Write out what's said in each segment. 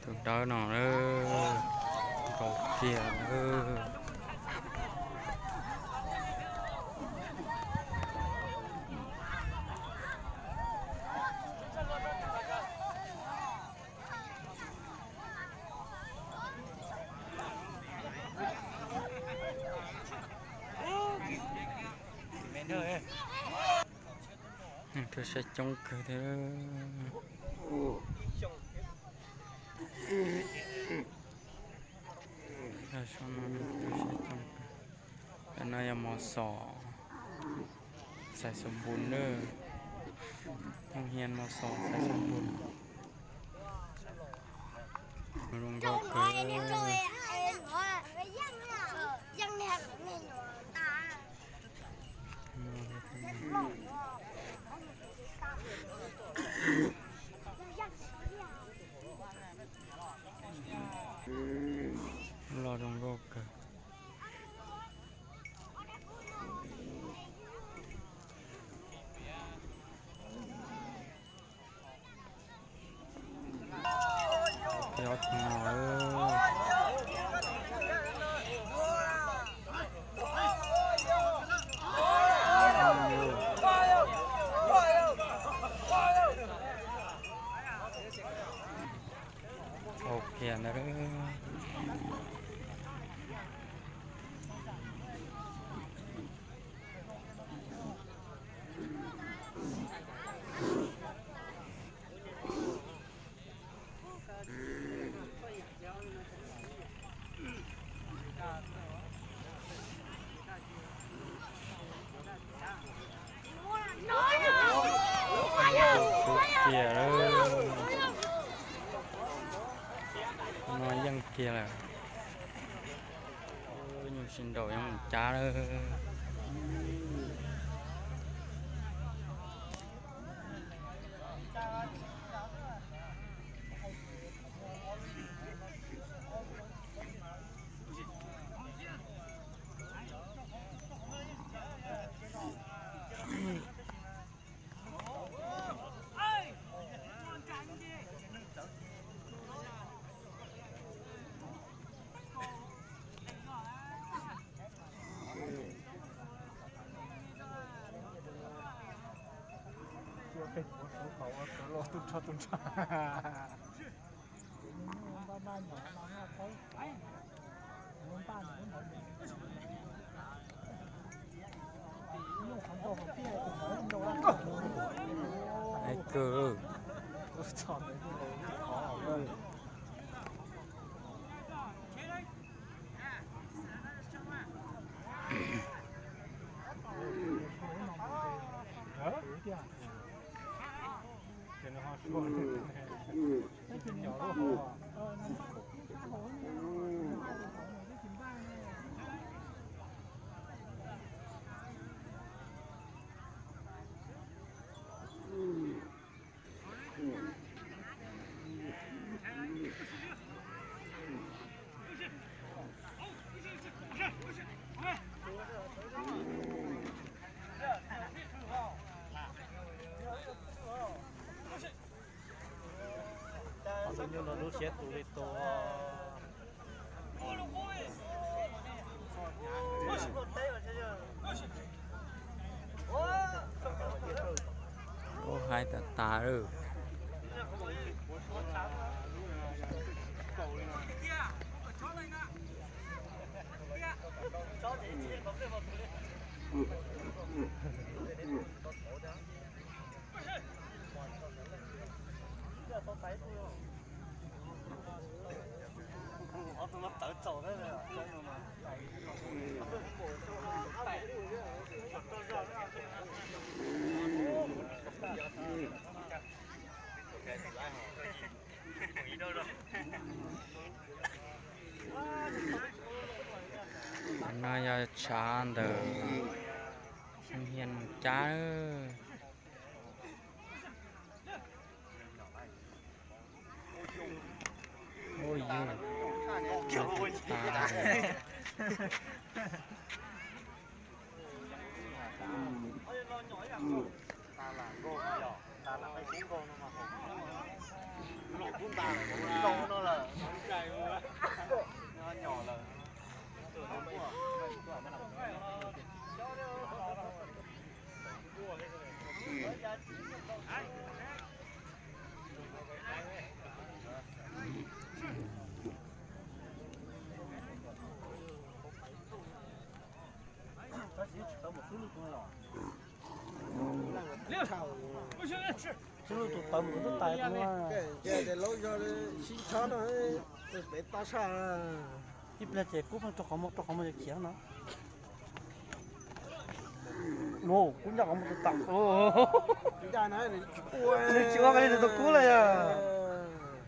Tus dawb no, nkaus kiag. Tuaj saib coob kawg thiab. Cov no yog mos xos xais xoo npun na. Hoo hias mos xos xais xoo npun. Zoo nkauj kawg. Loj zoo nkauj kawg. Tau kiag ntawd. Tiag, no yeej kiag lawm. Nyuj sib nraus yeej mus cab lawm. Hais kawg. Tus nyuj no lub siab tu li tus. Ub, hais tas tas lawm. No yog tshav ntawm Hoo Hias Moos Cab. Ub, yog tas. Tab sis tsis tau mus xub lwj tus no los. Xub lwj tus tawv mus tus twb tais tus no. Ces laub zog sib ntshob no, pem toj sab. Ib pliag ces kub pheej rau qhov muag, rau qhov muag ces khiav no. No, kub ncaj qhov muag tus tas. Nws tsis ua li tus kub lawm yog.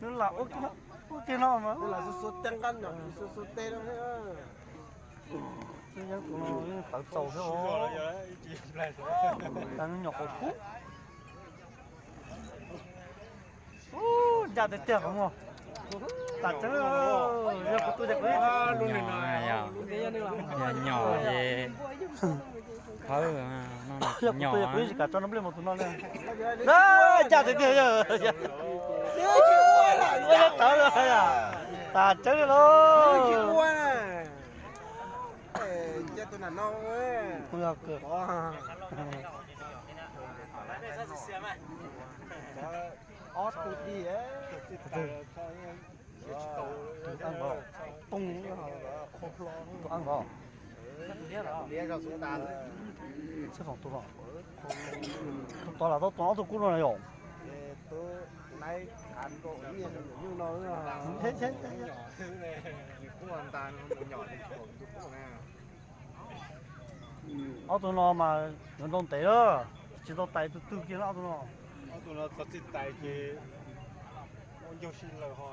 Nws lam ua kiag no mas. Nws lam xuas xuas teb nqab nyom, xuas xuas teb no. Yeeb tus no yeej tawv txaus thiab os. Cas nws nyom qhuav kub. Ncaj tiag tiag qhov muag. Tam tseeb, yog kuv tus ces kuv, yog nyom es, yog kuv tus ces kuv yeej tsis kam tso nplej mus tus no li. Ncaj tiag tiag yog, ua tawv li. Tam tseeb li lauj. Ob tug di, tus ab nkaus, tus ab nkaus, xib foom tus los, tus tod los tau tus ob tug kub no na yom. Ob tug no mas yuav nrau ntev lawm, tsis tau tais tus twg kiag na ob tug no. Ob tug no txog txij tais ces ua ncaug si lawm ho.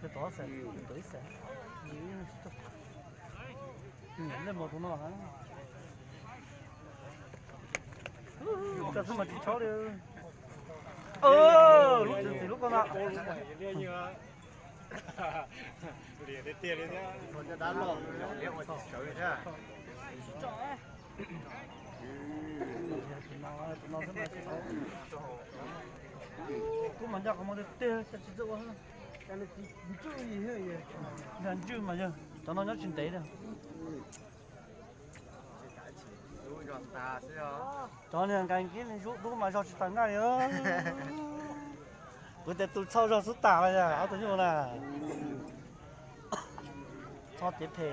Ces tom ob xees, tom ib xees. Nyiam nplej mos tus no. Koj xwb mas tsis tshab li. Lub txwv ntxim lub koj na. Liam tiag tiag li thiab. Cov dab loj nyom liab ua tsis sawv li thiab. Kub mas ncaj qhov muag tiag tiag, cas tsis txawj ua. Ntswj mas yog cov no nyob tsis ntev li. Cov niag nqes kib li zub dub mas zog tsis tas nqaij li. Kuv tias tus txhoj zog xub tas los yog ob tug nyuj na. Txhoj cev phem.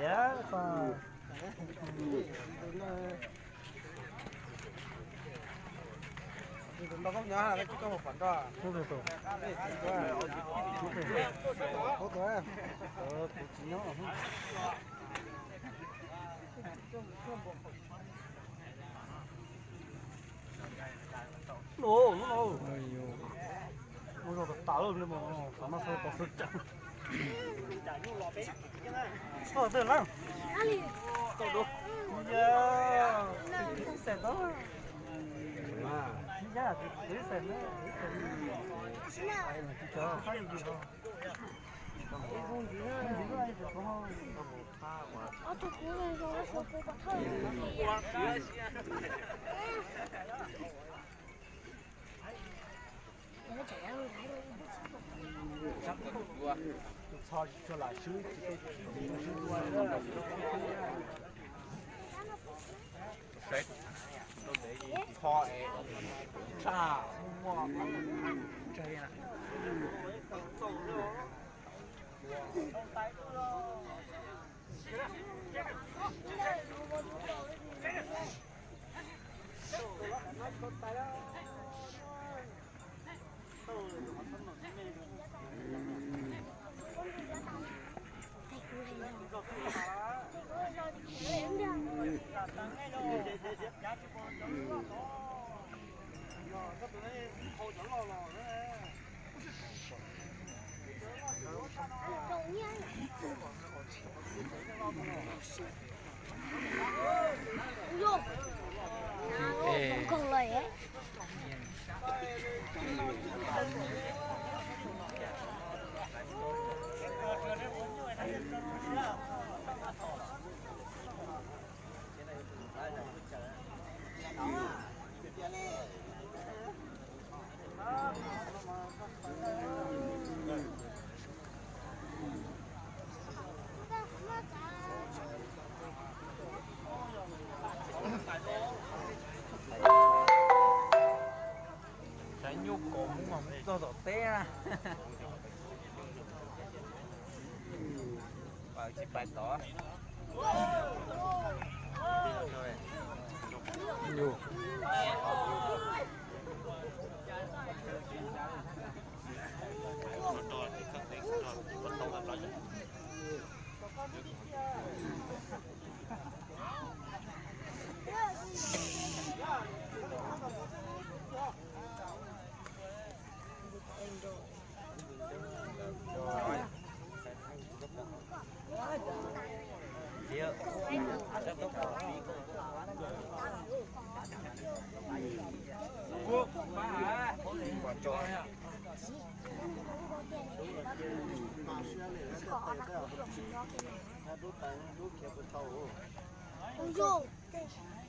Ua zog tas tas lawm, xav mas xav tau xav tseem. Koj twg lawm? Tau du. Yog, ib xees tau. Yog, ib xees na.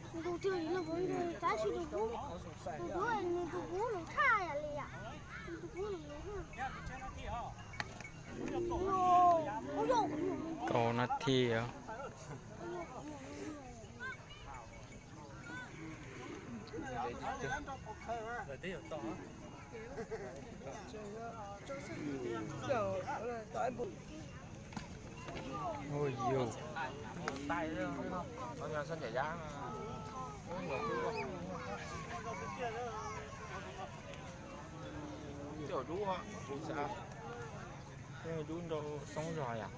Tus twg los tus kub, tus kub, tus kub los thaj yam li yom, tus kub los ua. Kaum nas this. Ui yus. Cov dub, kuv xav dub nrau xoob zog yom.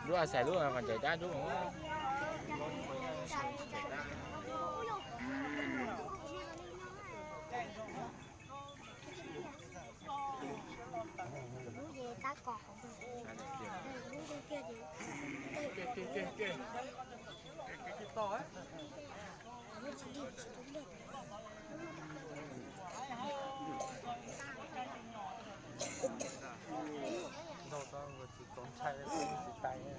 Dub a xais lub qhov ncaim dab dub. Ntaus tau tsis txaus ntshai li, tsis tais li.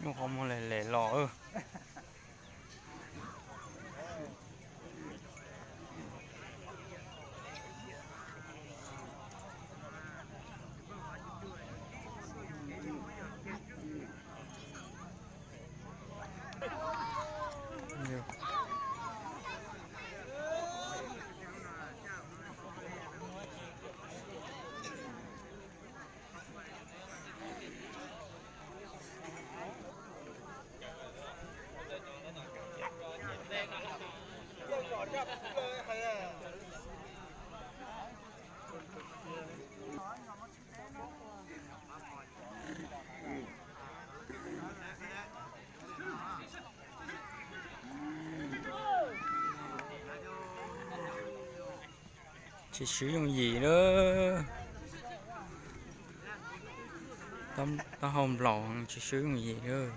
Nyuj qhuav muag lem lem los. Tsis swb yooj yim lawm. Taub hau nplaum tsis swb yooj yim lawm.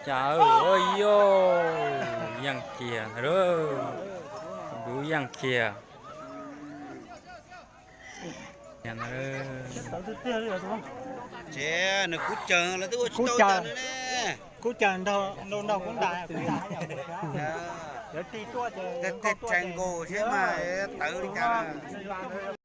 Cas, yog, yeej kiag ntag lauj. Kuv yeej kiag. Ces nws kuv caws, lawv twb ua tsis tau caws nws ne. Kuv caws nrog, nrog kuv ntais, kuv ntais. Tej triangle thiab mas tawv li cas na.